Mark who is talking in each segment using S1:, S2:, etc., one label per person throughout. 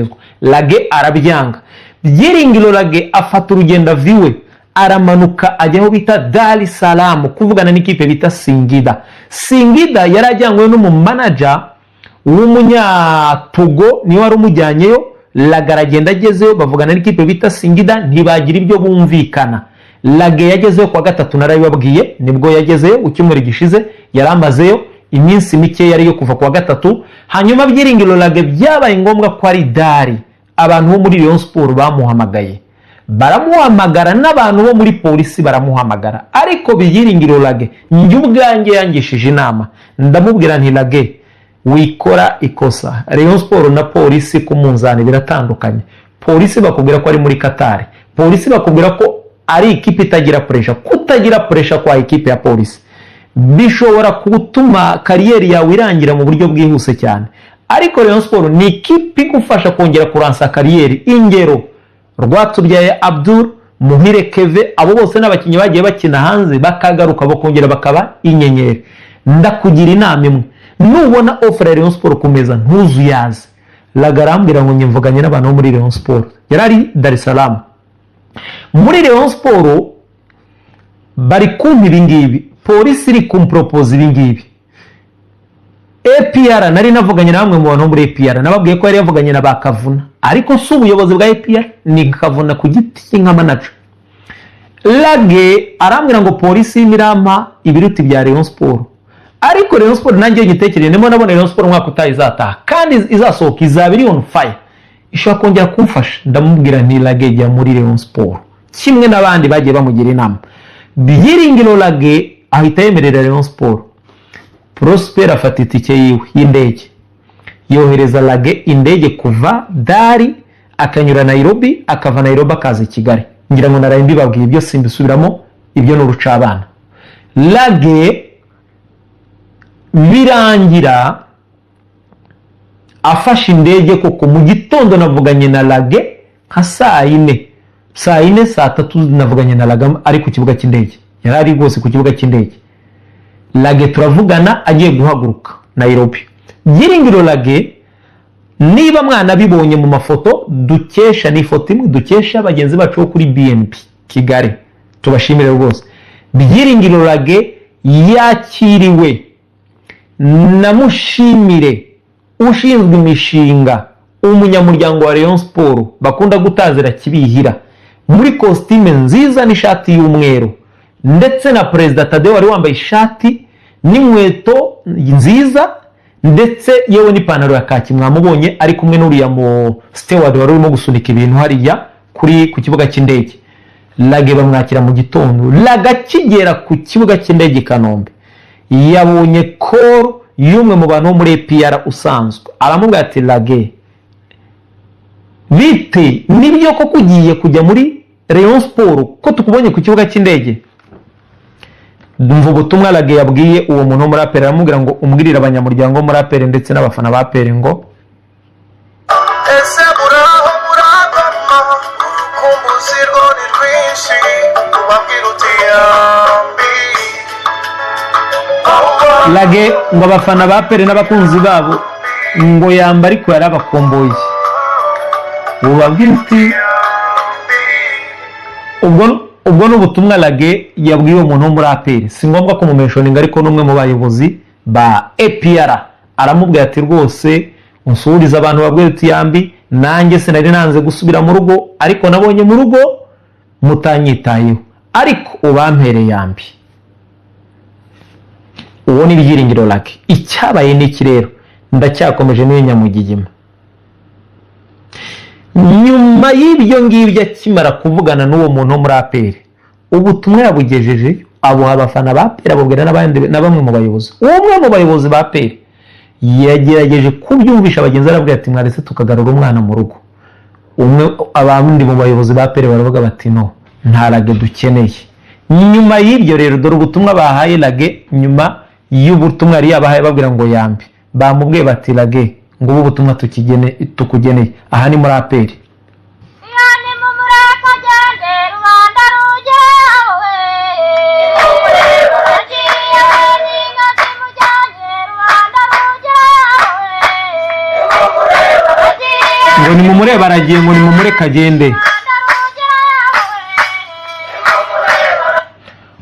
S1: Kugeragezwa. Lague arabyanga. Byiringiro Lague afata urugendo ava iwe, aramanuka ajya aho bita Dar es Salaam kuvugana n'ikipe bita Singida. Singida yari ajyanywe n'umumanager w'umunyatogo, niwe wari umujyanyeyo. Lague aragenda, agezeyo bavugana n'ikipe bita Singida, ntibagira ibyo bumvikana. Lague yagezeyo kuwa gatatu, narabibabwiye, nibwo yagezeyo icyumweru gishize, yari amazeyo iminsi mike, yari yo kuva kuwa gatatu. Hanyuma Byiringiro Lague byabaye ngombwa ko ari Dar, abantu bo muri Rayon Sport bamuhamagaye, baramuhamagara, n'abantu bo muri Polisi baramuhamagara. Ariko Byiringiro Lague, njye ubwanjye yangishije inama, ndamubwira nti: "Lague, wikora ikosa. Rayon Sport na Polisi ku munzani biratandukanye. Polisi bakubwira ko ari muri Qatar, Polisi bakubwira ko ari ikipe itagira pressure. Kutagira pressure kwa ikipe ya Polisi bishobora gutuma career yawe irangira mu buryo bwihuse cyane, ariko Rayon Sport ni ikipe igufasha kongera kuransa career." Ingero: Rwatubyaye Abdul, Muhire Kevin, abo bose n'abakinnyi bagiye bakina hanze, bakagaruka bakongera bakaba inyenyeri. Ndakugira inama imwe: nubona offer ya Rayon Sport ku meza, ntuzuyaze. Lague arambwira ngo mvuganye n'abantu bo muri Rayon Sport. Yari ari Dar es Salaam. Muri Rayon Sport bari kumpa ibi ngibi, Polisi iri kumporopoza ibi ngibi, APR nari navuganye na bamwe mu bantu bo muri APR. Nababwiye ko yari yavuganye na ba Kavuna, ariko si ubuyobozi bwa APR, ni Kavuna ku giti cye nka manager. Lague arambwira ngo Polisi irampa ibiruti bya Rayon Sport, ariko Rayon Sport nanjye iyo ngitekereje ndimo nabona Rayon Sport umwaka utaha izataha kandi izasohoka izaba iri on fire, ishobora kongera kumfasha. Ndamubwira nti: "Lague, jya muri Rayon Sport," kimwe n'abandi bagiye bamugira inama. Byiringiro Lague ahita yemerera Rayon Sport. Prosper afata itike yiwe y'indege, yohereza Lague indege kuva Dar, akanyura Nairobi, akava Nairobi akaza i Kigali. Ngira ngo naraye mbibabwiye ibyo, simbisubiramo, ibyo ni urucabana. Lague birangira afashe indege koko. Mu gitondo navuganye na Lague nka saa yine, saa yine, saa tatu, navuganye na Lague ari ku kibuga cy'indege. Yari ari rwose ku kibuga cy'indege. Lague turavugana agiye guhaguruka Nairobi. Byiringiro Lague, niba mwanabibonye mu mafoto dukesha, ni ifoto imwe dukesha bagenzi bacu bo kuri BNP Kigali, tubashimire rwose. Byiringiro Lague yakiriwe na Mushimire ushinzwe imishinga, umunyamuryango wa Rayon Sport bakunda gutazira Kibihira, muri kositime nziza n'ishati y'umweru, ndetse na Perezida Tadeo wari wambaye ishati n'inkweto nziza, ndetse yewe n'ipantaro ya kaki. Mwamubonye ari kumwe n'uriya mu steward wari urimo gusunika ibintu hariya kuri ku kibuga cy'indege. Lague bamwakira mu gitondo. Lague akigera ku kibuga cy'indege i Kanombe, yabonye call y'umwe mu bantu bo muri APR usanzwe, aramubwira ati: "Lague, bite? Nibyo koko ugiye kujya muri Rayon Sport, ko tukubonye ku kibuga cy'indege?" Ndumva ubutumwa Lague yabwiye uwo muntu wo muri APR, aramubwira ngo: "Umbwirire abanyamuryango bo muri APR ndetse n'abafana ba APR ngo
S2: Ese muraho, murakoma? Urukumbuzi rwo ni rwinshi, ubabwira uti yambi.
S1: Lague ngo abafana ba APR n'abakunzi babo ngo yamba, ariko yarabakomboye. Ubabwira uti ubwo ni ubutumwa Lague yabwiye umuntu wo muri APR. Si ngombwa ko mumentioninga, ariko n'umwe mu bayobozi ba APR, aramubwira ati: "Rwose unsuhurize abantu, babwira uti yambi. Nanjye sinari nanze gusubira mu rugo, ariko nabonye mu rugo mutanyitayeho, ariko ubampereye yambi." Uwo ni Byiringiro Lague. Icyabaye ni iki rero? Ndacyakomeje n'iyo nyamugigima. Nyuma y'ibyo ngibyo, akimara kuvugana n'uwo muntu wo muri APR, ubutumwa yabugejeje, abuha abafana ba APR, abubwira n'abandi na bamwe mu bayobozi. Umwe mu bayobozi ba APR yagerageje kubyumvisha bagenzi be, arabwira ati: "Mwaretse tukagarura umwana mu rugo." Umwe, abandi mu bayobozi ba APR baravuga bati: "No, nta Lague dukeneye." Nyuma y'ibyo rero, dore ubutumwa bahaye Lague. Nyuma y'ubutumwa yari yabahaye babwira ngo yambi, bamubwiye bati: "Lague, ngo ubu butumwa tukugeneye." Aha ni muri APR.
S3: Iyo ni mu mureka agende, rubanda rugewe yagiye n'inka zimujyanye, rubanda rugewe yagiye.
S1: Ngo nimumurebe aragiye, ngo nimumureke agende.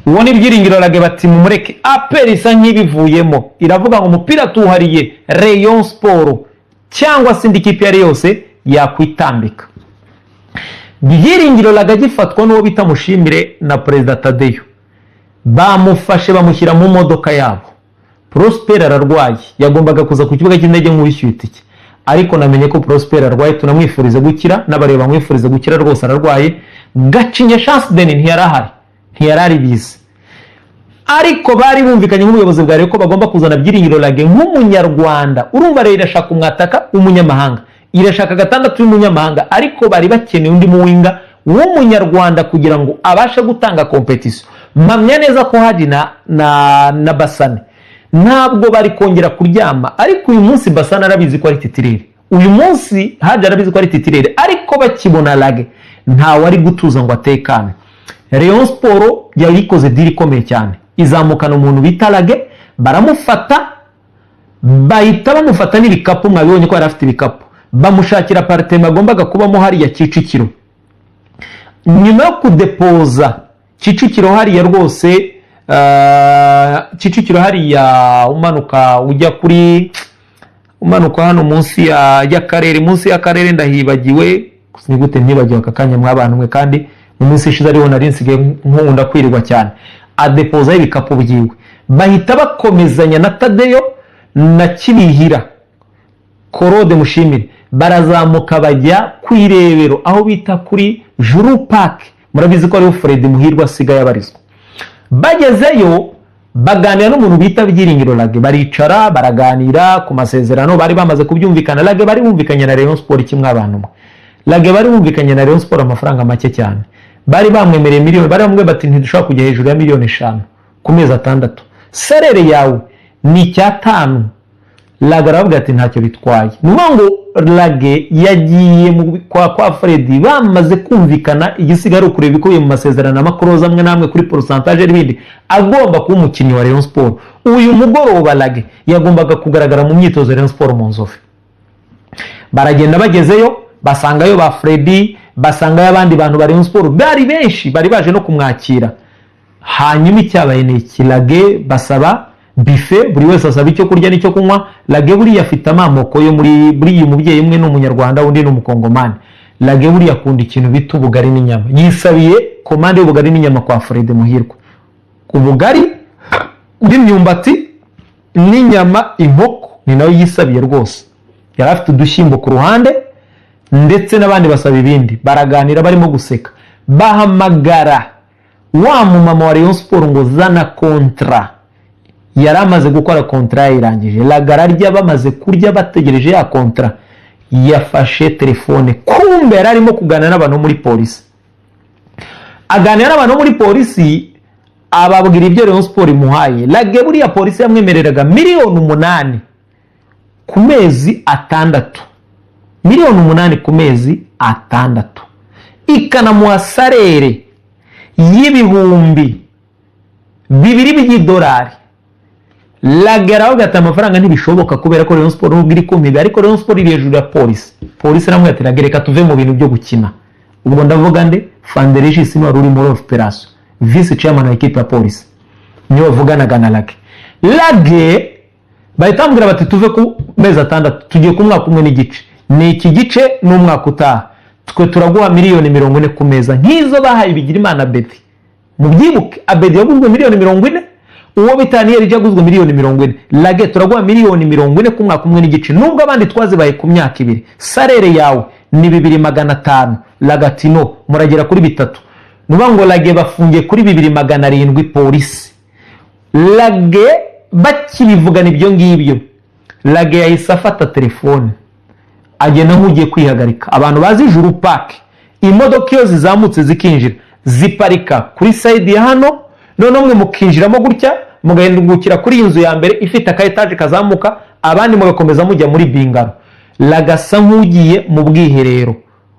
S1: Uwo ni Byiringiro Lague. Bati mumureke. APR isa nk'ibivuyemo, iravuga ngo umupira tuwuhariye Rayon Sport cyangwa se indi kipe iyo ari yose yakwitambika. Byiringiro Lague agifatwa n'uwo bita Mushimire na Perezida Tadeyo, bamufashe bamushyira mu modoka yabo. Prosper ararwaye, yagombaga kuza ku kibuga cy'indege nk'uwishyuye itike, ariko namenye ko Prosper arwaye. Tunamwifurize gukira, n'abareba bamwifurize gukira rwose, ararwaye. Gacinya Chance Denis ntiyari ahari, ntiyari ari bizi, ariko bari bumvikanye nk'ubuyobozi bwa Rayon ko bagomba kuzana Byiringiro Lague nk'umunyarwanda. Urumva rero, irashaka umwataka w'umunyamahanga, irashaka gatandatu y'umunyamahanga, ariko bari bakeneye undi muwinger w'umunyarwanda kugira ngo abashe gutanga compétition. Mpamya neza ko Haji na Basane ntabwo bari kongera kuryama, ariko uyu munsi Basane arabizi ko ari titulaire, uyu munsi Haji arabizi ko ari titulaire, ariko bakibona Lague ntawe ari gutuza ngo atekane. Rayon Sport yari ikoze deal ikomeye cyane, izamukana umuntu bita Lague, baramufata, bahita bamufata n'ibikapu. Mwabibonye ko yari afite ibikapu. Bamushakira appartement agombaga kubamo hariya Kicukiro. Nyuma yo kudepoza Kicukiro hariya rwose, Kicukiro hariya umanuka ujya kuri, umanuka hano munsi y'akarere, munsi y'akarere, ndahibagiwe. Ni gute ntibagiwe aka kanya mw'abantu mwe, kandi mu minsi ishize ariho nari nsigaye nkunda kwirirwa cyane? Adepozaho ibikapu byiwe, bahita bakomezanya na Tadeyo na Kibihira Korode Mushimire, barazamuka bajya ku Irebero aho bita kuri Juru Park. Murabizi ko ariho Fred Muhirwa asigaye abarizwa. Bagezeyo baganira n'umuntu bita Byiringiro Lague, baricara baraganira ku masezerano. Bari bamaze kubyumvikana. Lague bari bumvikanye na Rayon Sport kimwe, abantu mwe, Lague bari bumvikanye na Rayon Sport amafaranga make cyane. Bari bamwemereye miliyoni, bari bamwe bati ntidushobora kujya hejuru ya miliyoni 5 ku mezi 6, salaire yawe ni 5. Lague aravuga ati ntacyo bitwaye. Ni ukuvuga ngo Lague yagiye kwa Fred bamaze kumvikana, igisigaye ari ukureba ibikubiye mu masezerano, amaclauses amwe n'amwe kuri pourcentage n'ibindi. Agomba kuba umukinnyi wa Rayon Sport. Uyu mugoroba Lague yagombaga kugaragara mu myitozo ya Rayon Sport mu Nzove. Baragenda, bagezeyo basangayo ba Freddy, basangayo abandi bantu ba Rayon Sport, bari benshi, bari baje no kumwakira. Hanyuma icyabaye ni iki? Lague basaba buffet, buri wese asaba icyo kurya n'icyo kunywa. Lague buriya afite amamoko yo muri buriya, umubyeyi umwe ni umunyarwanda, undi ni umukongomani. Lague buriya akunda ikintu bita ubugari n'inyama. Yisabiye commande y'ubugari n'inyama kwa Fred Muhirwa, ubugari bw'imyumbati n'inyama, inkoko ni nayo yisabiye rwose. Yari afite udushyimbo ku ruhande, ndetse n'abandi basaba ibindi. Baraganira barimo guseka, bahamagara wa mumama wa Rayon Sport ngo zana contrat. Yari amaze gukora contrat, yayirangije. Lague ararya, bamaze kurya bategereje ya contrat, yafashe telefone, kumbe yari arimo kuganira n'abantu muri polisi. Aganira n'abantu bo muri polisi, ababwira ibyo Rayon Sport imuhaye. Lague buriya polisi yamwemereraga miliyoni 8 ku mezi 6, miliyoni 8 ku mezi 6, ikanamuha salaire y'2000 by'idolari. Lague aravuga ati amafaranga ntibishoboka, kubera ko Rayon Sport nubwo iri kumpiga, ariko Rayon Sport iri hejuru ya polisi. Polisi iramubwira ati Lague, reka tuve mu bintu byo gukina. Ubwo ndavuga nde? Fanderegis niwe wari uri muri operation, vice chairman wa ekipe ya polisi, niwe wavuganaga na Lague. Lague bahita bamubwira bati tuve ku mezi 6, tugiye ku mwaka umwe n'igice, ni iki gice n'umwaka utaha, twe turaguha miliyoni 40 ku meza, nk'izo bahaye Bigirimana Abedi. Mubyibuke, Abedi yaguzwe miliyoni 40, uwo bita Niyeri yaguzwe miliyoni 40. Lague turaguha miliyoni 40 ku mwaka umwe n'igice, nubwo abandi twazibaye ku myaka 2, salaire yawe ni 2500. Lague ati no, muragera kuri 3. Ni ukuvuga ngo Lague bafungiye kuri 2700 polisi. Lague bakibivugana ibyo ngibyo, Lague yahise afata telefone, agenda nk'ugiye kwihagarika. Abantu bazi Juru Park, imodoka iyo zizamutse zikinjira ziparika kuri side ya hano, noneho mwe mukinjiramo gutya, mugahindukira kuri iyi nzu ya mbere ifite aka étage kazamuka, abandi mugakomeza mujya muri bungalow. Lague asa nk'ugiye mu bwiherero.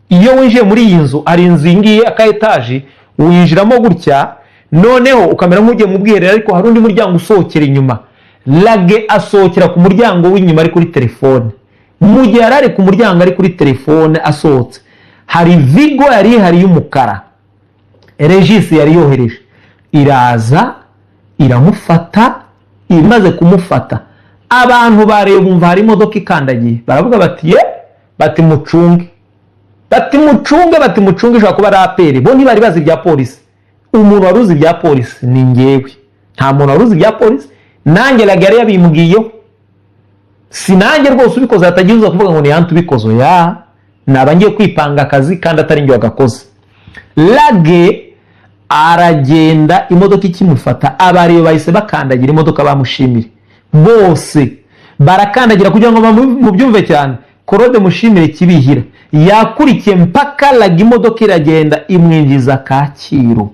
S1: Iyo winjiye muri iyi nzu, hari inzu iyi ngiyi aka étage, winjiramo gutya, noneho ukamera nk'ugiye mu bwiherero, ariko hari undi muryango usohokera inyuma. Lague asohokera ku muryango w'inyuma ari kuri telefone. Mu gihe yari ari ku muryango, ari kuri telefone, asohotse, hari Vigo yari ihari y'umukara Regis yari yohereje, iraza iramufata. Imaze kumufata, abantu bareba bumva hari imodoka ikandagiye, baravuga bati: "Ye," bati: "Mucunge," bati: "Mucunge," bati: "Mucunge, ishobora kuba ari APR." Bo ntibari bazi ibya polisi. Umuntu wari uzi ibya polisi ni ngewe, nta muntu wari uzi ibya polisi. Nanjye Lague yari yabimbwiyeho, si nanjye rwose ubikoze. Hatagira uza kuvuga ngo ni yantu ubikoze, ya naba ngiye kwipanga akazi kandi atari njye wagakoze. Lague aragenda, imodoka ikimufata abariyo bahise bakandagira imodoka, bamushimire bose barakandagira kugira ngo mubyumve cyane. Claude Mushimire Kibihira yakurikiye mpaka Lague, imodoka iragenda imwinjiza Kacyiru.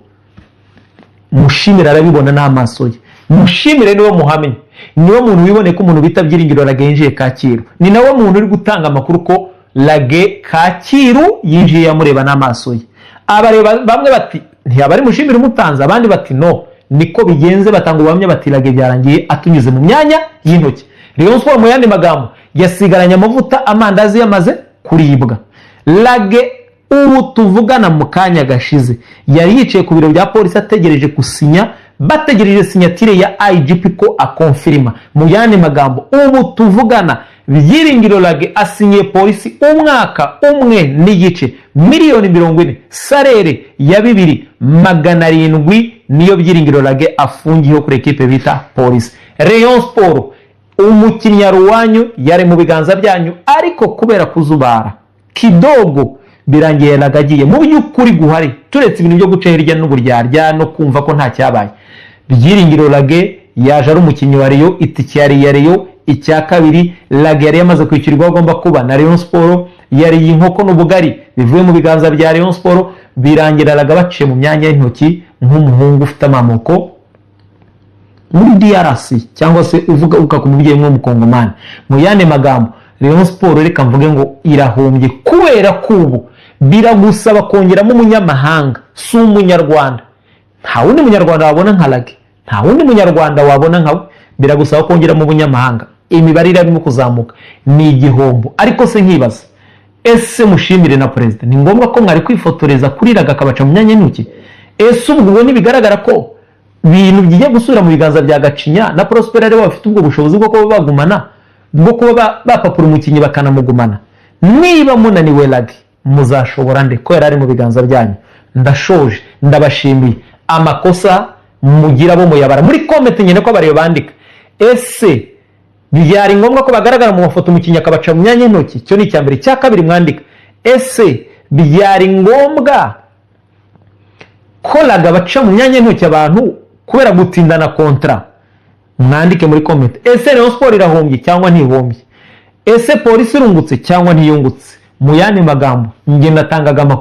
S1: Mushimire arabibona n'amaso ye. Mushimire niwe muhamya, niwe muntu wiboneye ko umuntu bita Byiringiro Lague yinjiye Kacyiru. Ni nawe muntu uri gutanga amakuru ko Lague Kacyiru yinjiye, yamureba n'amaso ye. Abareba bamwe bati: "Ntiyaba ari Mushimire umutanze?" Abandi bati: "No, niko bigenze." Batanga ubuhamya bati: "Lague byarangiye atunyuze mu myanya y'intoki." Rayon Sport, mu yandi magambo, yasigaranye amavuta, amandazi yamaze kuribwa. Lague ubu tuvugana, mu kanya gashize yari yicaye ku biro bya polisi ategereje gusinya, bategereje signature ya IGP ko akonfirima. Mu yandi magambo, ubu tuvugana Byiringiro Lague asinyiye polisi umwaka umwe n'igice, miliyoni 40, salaire ya 2,700, niyo Byiringiro Lague afungiyeho kuri ekipe bita Polisi. Rayon Sport, umukinnyi ruwanyu yari mu biganza byanyu, ariko kubera kuzubara kidogo birangiye Lague agiye. Mu by'ukuri guhari, turetse ibintu byo guca hirya n'uburyarya no kumva ko nta cyabaye, Byiringiro Lague yaje ari umukinnyi wa Rayon, itike yari iya Rayon. Icya kabiri, Lague yari yamaze kwishyurwa aho agomba kuba na Rayon Sport, yariye inkoko n'ubugari bivuye mu biganza bya Rayon Sport. Birangira Lague baciye mu myanya y'intoki nk'umuhungu ufite amamoko muri DRC, cyangwa se uvuga uka ku mubyeyi umwe w'umukongomani. Mu yandi magambo, Rayon Sport, reka mvuge ngo irahombye, kubera ko ubu biragusaba kongeramo umunyamahanga, si umunyarwanda. Nta wundi munyarwanda wabona nka Lague, nta wundi munyarwanda wabona nkawe. Biragusaba kongeramo umunyamahanga, imibare irimo kuzamuka, ni igihombo. Ariko se nkibaza, ese Mushimire na perezida, ni ngombwa ko mwari kwifotoreza kuri Lague akabaca mu myanya y'intoki? Ese ubwo ntibigaragara ko ibintu bigiye gusubira mu biganza bya Gacinya na Prosper, aribo bafite ubwo bushobozi bwo kuba bagumana, bwo kuba bapapura umukinnyi bakanamugumana? Niba munaniwe Lague, muzashobora nde ko yari ari mu biganza byanyu? Ndashoje, ndabashimiye. Amakosa mugira bo muyabara muri comment nyine ko abareba bandika. Ese byari ngombwa ko bagaragara mu mafoto, umukinnyi akabaca mu myanya y'intoki? Icyo ni icya mbere. Icya kabiri mwandika: ese byari ngombwa ko Lague baca mu myanya y'intoki abantu kubera gutindana contrat? Mwandike muri comment. Ese Rayon Sport irahombye cyangwa ntihombye? Ese polisi irungutse cyangwa ntiyungutse? Mu yandi magambo, njye natangaga amakuru.